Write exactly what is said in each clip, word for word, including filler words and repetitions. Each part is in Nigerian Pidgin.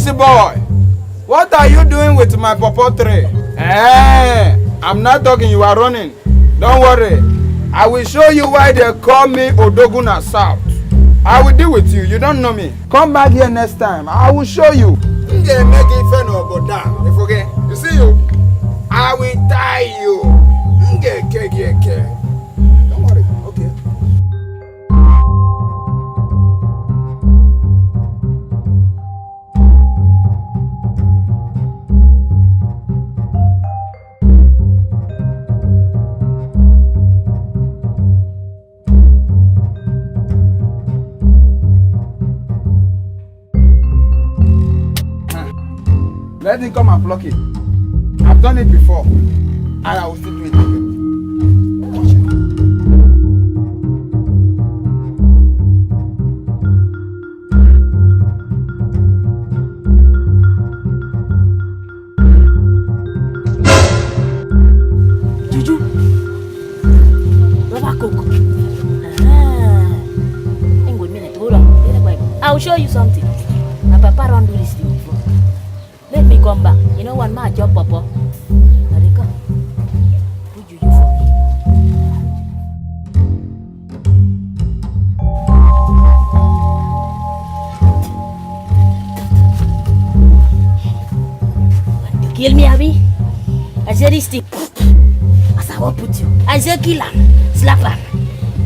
Boy, what are you doing with my pawpaw tree? Eh, I'm not talking, you are running. Don't worry. I will show you why they call me Odoguna South. I will deal with you. You don't know me. Come back here next time. I will show you. M ga-eme gị ife n'obodo a. Ị fụ gị? You see you? I will tie you. M ga-eke gị eke. Don't worry. Okay. Let him come and pluck it. I've done it before, and I will still do it again. Watch it. Juju. Rubber coke. Ah. Hang with me, hold on. I'll show you something. My papa don't do this thing before. Let me come back. You know one man job, papa. I dey come. Put juju for me. Want to kill me, abi? I say this thing. As I wan put you, I say kill am, slap am,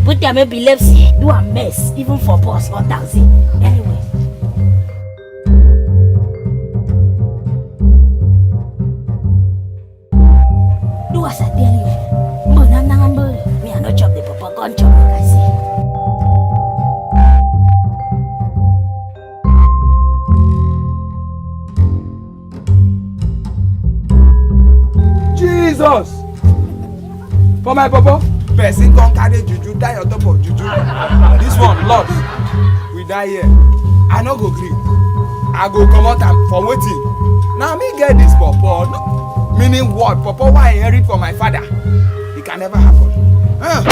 put am maybe left see, do am mess, even for bus or taxi. Anyway. Do as I tell you. Mbo na na mbo. Me, I no chop the pawpaw, come chop make I see. Jesus! For my pawpaw, person come carry juju, die on top of juju. This one, Lord, we die here. I no go gree. I go comot am for wetin? Na me get this pawpaw. No. Meaning what? Pawpaw wey I inherit from my father. It can never happen. Huh?